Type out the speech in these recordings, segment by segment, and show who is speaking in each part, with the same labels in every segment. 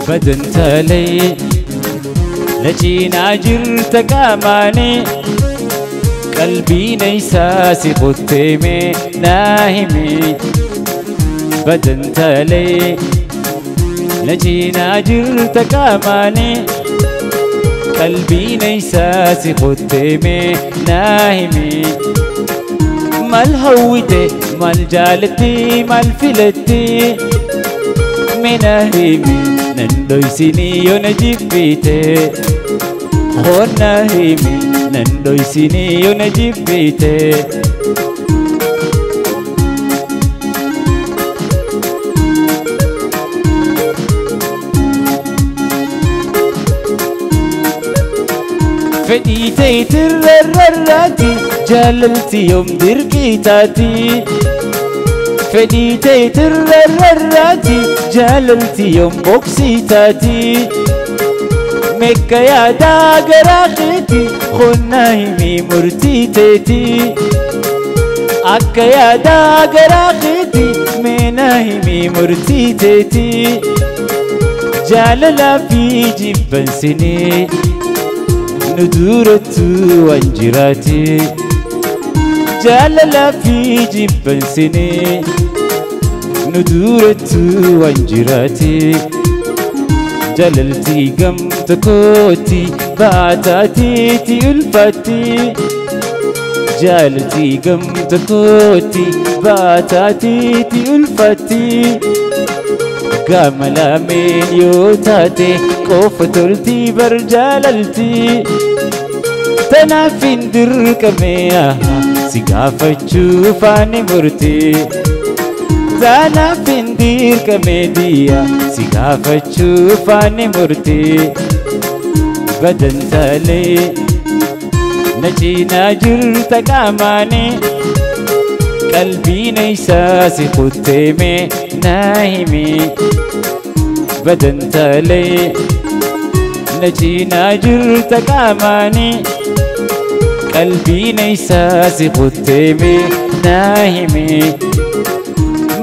Speaker 1: Badantaalee na cinaa jirta qaamaanii qalbiin isaa si qotteeme naa himi. Badantaalee na cinaa jirta qaamaanii qalbiin isaa si qotteeme naa himi. Maal hawwite maal jaalatti maal filatti mina himi. Nandoisini yona jibbite khonna himi nandoisini yona jibbite. Fedhiitee tirrarrarraati jaalalti yoom dirqii taati. Fedhiitee tirrarrarraati jaalalti yoom boksii taati. Meekka yaadaa garaa keeti qonnaa himi murtii teeti. Akka yaadaa garaa keeti meenaa himi murtii teeti. Jaalalaa fi jibbansinii nu durattu waan jiraati. Jaalalaa fi jibbansinii nu durattu waan jiraati. Jaalalti gamta kooti baataatiiti ulfaatti. Jaalalti gamta kooti baataatiiti ulfaatti. Gama lameen yoo taate qofa tolti bar jaalalti. Tanaaf hin dirqame si gaafachuuf ani murtii. Tanaaf hin dirqame diya si gaafachuuf ani murtii. Badantaalee na cinaa jirta qaamaanii qalbiin isaa si qotteeme naa himi. Badantaalee na cinaa jirta qaamaanii qalbiin isaa si qotteeme naa himi.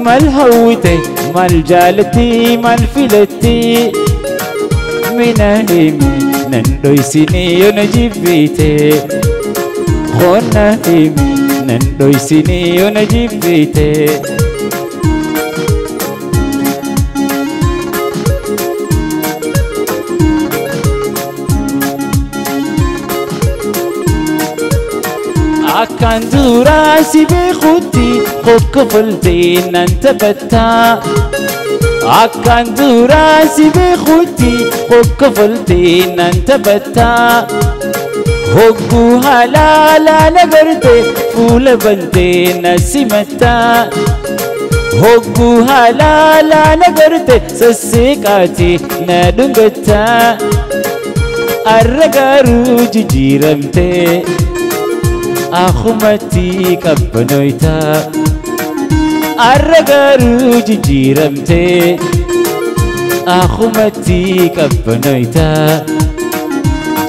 Speaker 1: Maal hawwite maal jaalatti maal filatti mina himi nandoisini yona jibbite. Qonna himi nandoisini yona jibbite. Akkaan duraa si beekutti qoqqofaltee nan taphattaa. Akkaan duraa si beekutti qoqqofaltee nan taphattaa. Hogguu halaalaa nagarte fuula bantee na simattaa. Hogguu halaalaa nagarte sasseeqaati na dhungattaa. Arra garuu jijjiiramtee akumatti qabbanoyta. Arra garuu jijjiiramtee akumatti qabbanoyta.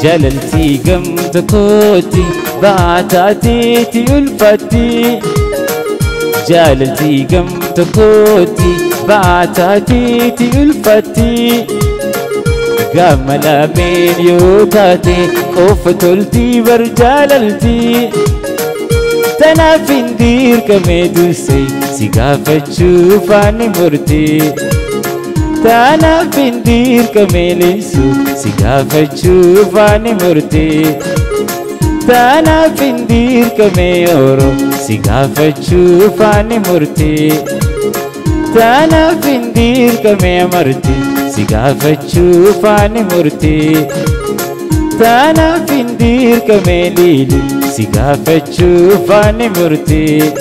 Speaker 1: Jaalalti gamta kooti baataatiiti ulfaatti. Jaalalti gamta kooti baataatiiti ulfaatti. Gama lameen yoo taate qofa tolti bar jaalalti. Tanaaf hin dirqame dursee si gaafachuuf ani murtii. Tanaaf hin dirqame leensu si gaafachuuf ani murtii. Tanaaf hin dirqame yeroo si gaafachuuf ani murtii. Tanaaf hin dirqame amartii si gaafachuuf ani murtii. Tanaaf hin dirqame liili si gaafachuuf ani murtii.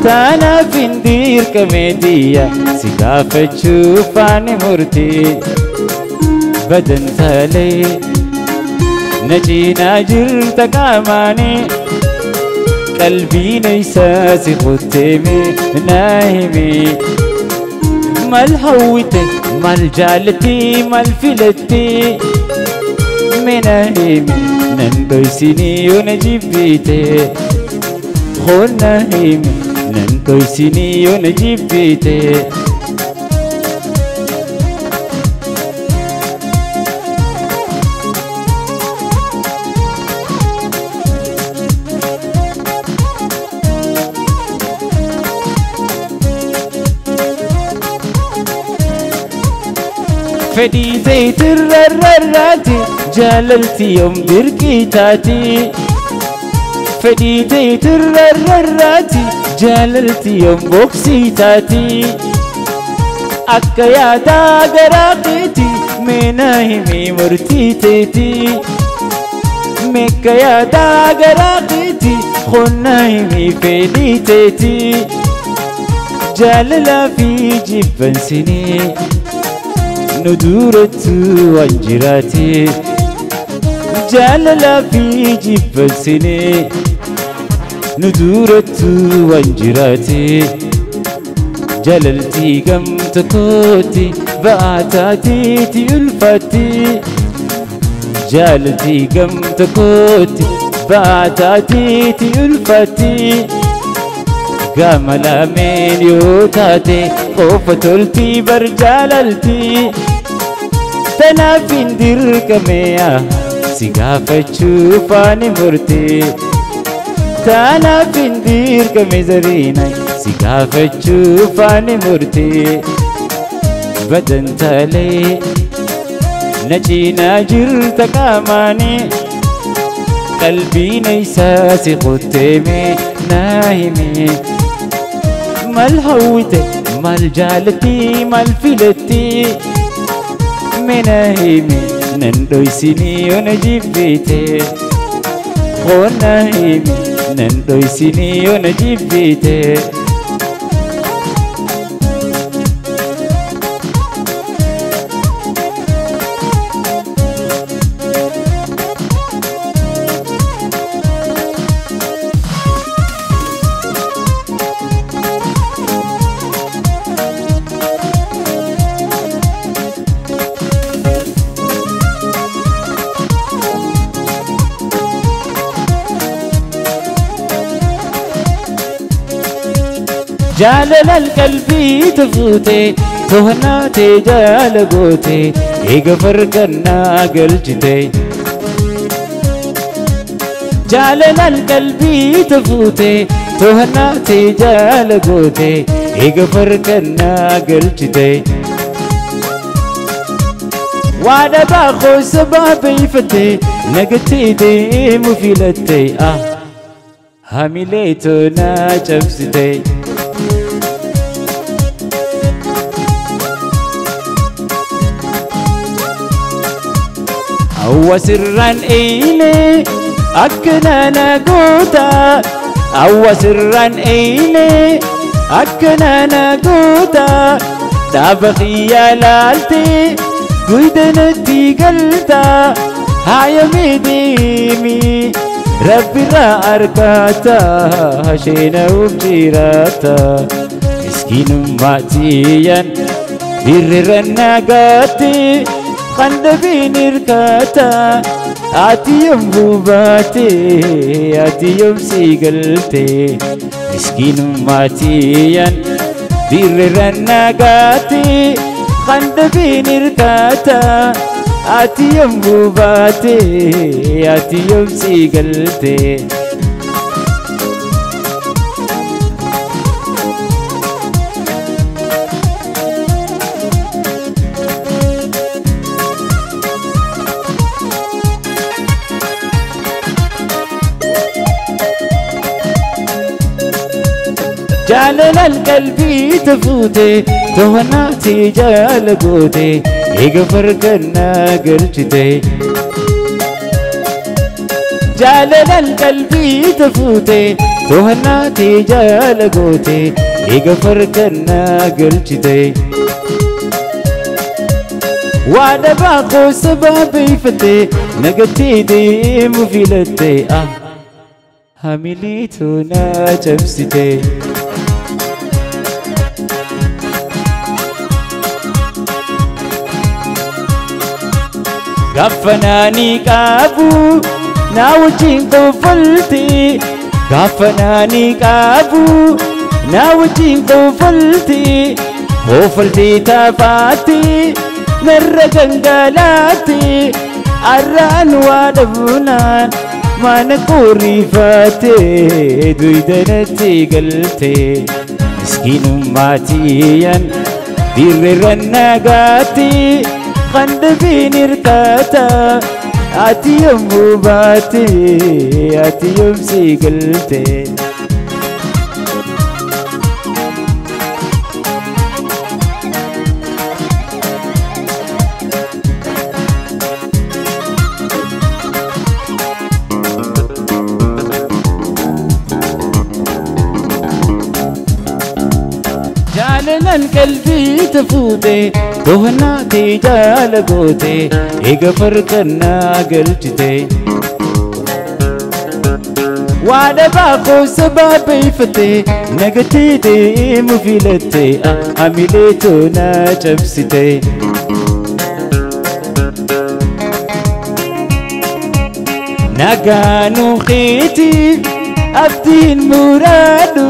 Speaker 1: Tanaaf hin dirqame diya si gaafachuuf ani murtii. Badantaalee na cinaa jirta qaamaanii qalbiin eeysaa si kutteeme naa himi maal hawwite maal jaalatti maal filatti mee na himi nan dhoysinii yoo na jibbite qonna himi nan dhoysinii yoo na jibbite. Fedhii teetirra rarraati jaalalti yoom dirqii taati. Fedhii teetirra rarraati jaalalti yoom boksii taati. Akka yaadaa garaa keeti mee na himi murtii teeti. Meekka yaadaa garaa keeti qonna himi fedhii teeti. Jaalalaa fi jibbansinii. Nuduratti waan jiraate jaalalaa fi jibbansinee nuduratti waan jiraate jaalaltii gamta kooti ba'aa taateeti ulfaatti jaalaltii gamta kooti ba'aa taateeti ulfaatti gama lameen yoo taate qofa toltii bar jaalaltii. Tanaaf hin dirqame si gaafachuuf ani murtee. Tanaaf hin dirqame zariina si gaafachuuf ani murtee. Badantaalee na cinaa jirta qaamaanii qalbiin eeysaa si kutteeme naa himi. Maal hawwite maal jaalatti maal filatti mee na himi nan dhoysinii yoo na jibbite qonna himi nan dhoysinii yoo na jibbite. Jaalala qalbii tufuute tohnaatee jaala goote eega farqannaa galchite. Jaalala qalbii tufuute tohnaatee jaala goote eega farqannaa galchite. Waan dhabaa qoosa baabeeffate nagatee deemu filatte hamilee toonaa cabsite. Awwa sirraan eeyine akkana na goota. Awwa sirraan eeyine akkana na goota. Dhaaba kiyyaa laaltee duyda natti galta. Haayamee deemi rabbirraa argata isheenaaf jiraata. Miskiinummaa tiyyaan dirreerra nagaatti. Qandabiin hirkata ati yoom gubaate ati yoom si galte. Miskiinummaa tiyyaan dirreerra nagaatti. Qandabiin hirkata ati yoom gubaate ati yoom si galte. Jaalala qalbii tufuute tohnaatee jaala goote eega farqannaa galchite. Jaalala qalbii tufuute tohnaatee jaala goote eega farqannaa galchite. Waada baakoo sababeeffate nagatee deemu filatte hamileetu na cabsite. Gaafanaanii qabu na wajjin kofalti gaafanaanii qabu na wajjin kofalti kofalti tafaati narra gangalaati arraan waa dhabnaan mana qorriifate duydanatti galte miskiinummaatiyan dirreerra nagaatti qandabeen hirkata ati yommuu baate ati yoomsi galte. Jaalalaan qalbii tafuute to'annaatee jaala goote eega farqannaa galchite. Waada baakoo sababeeffate nagatee deemu filatte hamileetu na cabsite. Nagaanuu keetiif abdiin muraadhu.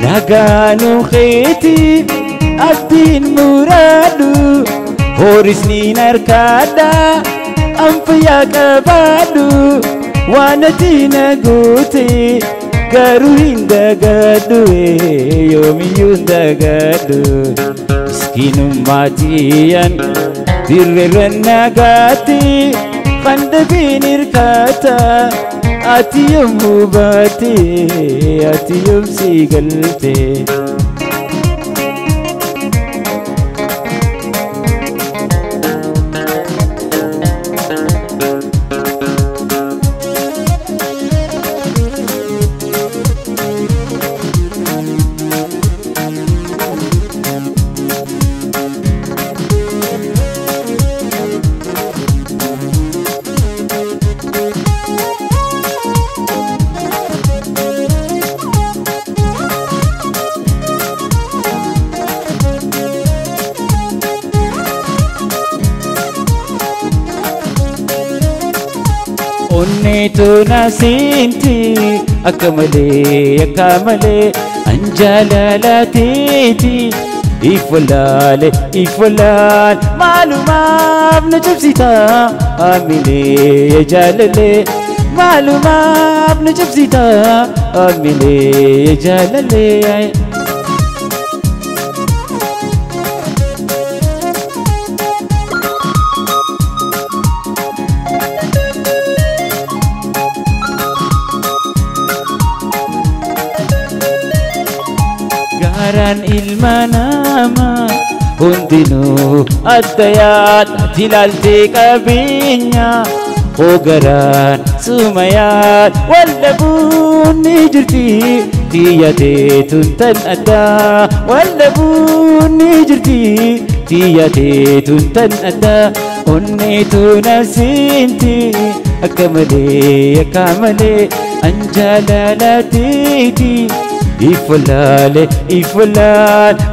Speaker 1: Nagaanuu keetiif abdiin muraadhu horisniin harkaadha anfayyaa qabaadhu waan ati na goote garuu hin dagadhu yoomiyyuu hin dagadhu miskiinummaatiyan dirreerra nagaatti qandabeen hirkata ati yommuu baate ati yoomsi galte. Onneetu na seenti akka malee an jaalalateeti if wallaale maalumaaf na cabsita hamilee jaalalee maalumaaf na cabsita hamilee jaalalee. Garaan ilma namaa hundinuu adda yaad ati ilaaltee qabeenya hoogaraan suma yaad wal dhabuun ni jirti xiyyaatee tun addaa wal dhabuun ni jirti xiyyaatee tun addaa onneetu na seenti akka malee an jaalalateeti. If wallaale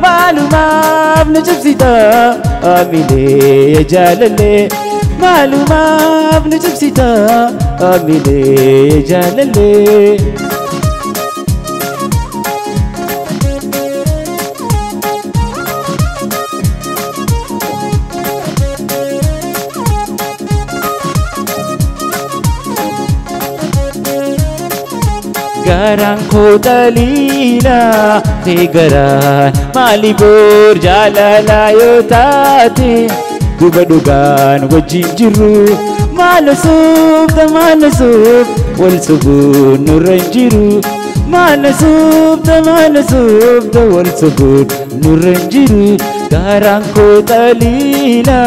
Speaker 1: maalumaaf na cabsita hamilee jaalalee maalumaaf na cabsita hamilee jaalalee. Garaan koo xaliila ta'e garaan maali boor jaalalaa yoo taate duba dhugaan wajjin jirru maal soofta wal sobuun nurra hin jiru maal soofta wal sobuun nurra hin jiru garaan koo xaliila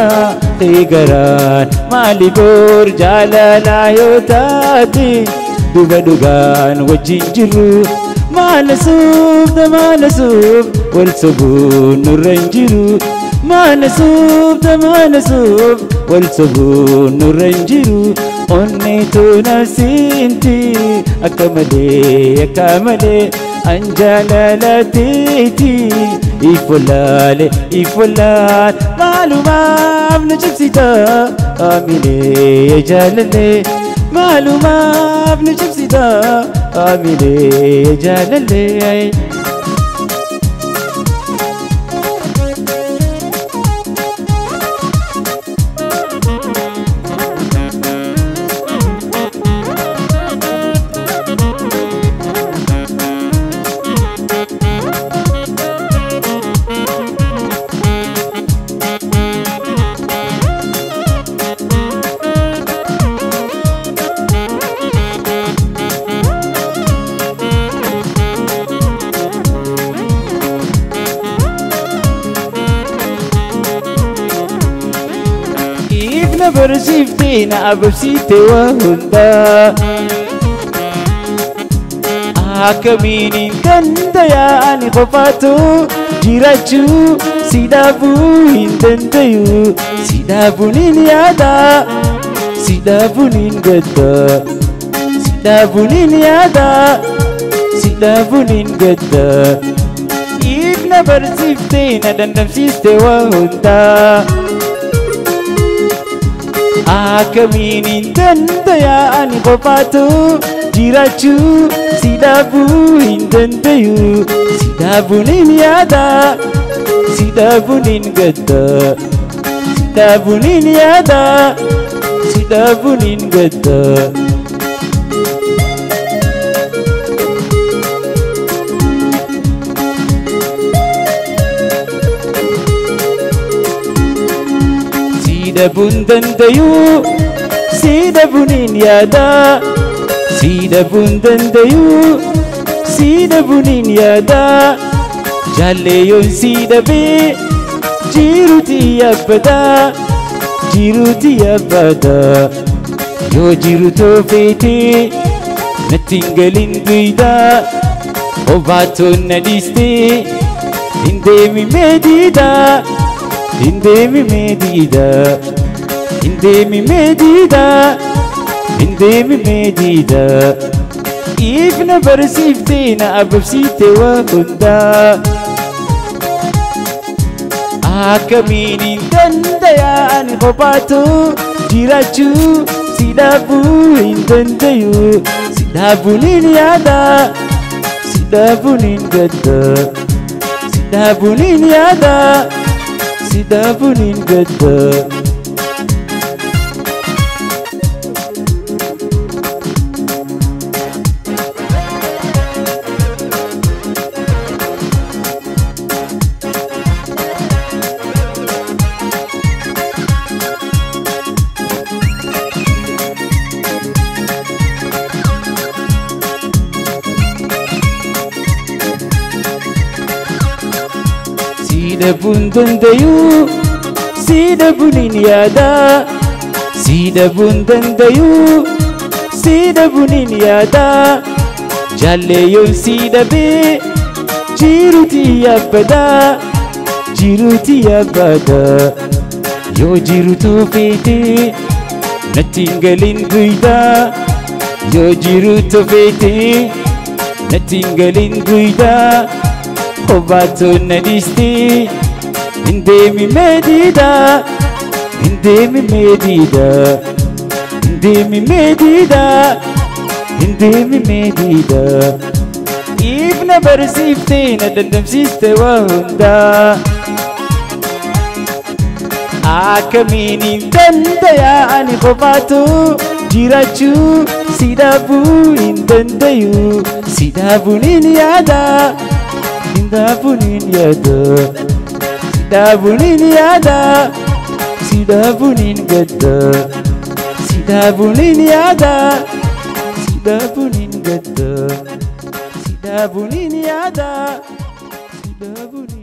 Speaker 1: ta'e garaan maali boor jaalalaa yoo taate duba dhugaan wajjin jirru maal soofta wal sobuun nurra hin jiru Maana suufta maana suuf wal sobuun nurra hin jiru onneetu nafsiinti akka malee akka malee an jaalalateeti ifolaale ifolaal maalumaaf na cibsita amilee jaalallee maalumaaf na cibsita amilee jaalallee. Barsiiftee na ababsiite waa hundaa akkamiin hin dandayaa ani qofaatu jiraachuu si dhaabuu hin dandayu si dhaabuun hin yaada si dhaabuun hin gadda si dhaabuun hin yaada si dhaabuun hin gadda ifna barsiiftee na dandamsiiste waa hundaa. Akkamiin hin dandayaa ani qofaatu jiraachuu si dhaabuu hin dandayu si dhaabuun hin yaada si dhaabuun hin gadda si dhaabuun hin yaada si dhaabuun hin gadda. Si dhabuun dandayu si dhabuun hin yaada si dhabuun dandayu si dhabuun hin yaada jaalleeyyoon si dhabee jiruuti yabbada jiruuti yabbada yoo jiru toofeete natti hin galin duyda obaatoon na dhiistee hin deemimee diida. Hindemi medida, hindemi medida, hindemi medida. Ifna barsiiftee na ababsiite waa hundaa. Akkamiin hin dandayaa ani qofaatu jiraachuu si dhaabuu hin dandayu si dhaabuun hin yaada si dhaabuun hin gadda si dhaabuun hin yaada. Si dhaabuun hin gadda. Si dhabuun dandayu si dhabuun hin yaada si dhabuun dandayu si dhabuun hin yaada jaalleeyyoon si dhabee jiruuti yabbada jiruuti yabbada yoo jiruutu feete natti hin galin duyda yoo jiruutu feete natti hin galin duyda. Obaatoon na dhiistee hin deemimee diida hin deemimee diida hin deemimee diida hin deemimee diida. Ifna barsiiftee na dandamsiiste waa hundaa. Akkamiin hin dandayaa ani qofaatu jiraachuu si dhaabuu hin dandayu si dhaabuun hin yaada. Si dhaabuun hin yaada si dhaabuun hin yaada si dhaabuun hin gadda si dhaabuun hin yaada si dhaabuun hin gadda si dhaabuun hin yaada si dhaabuun.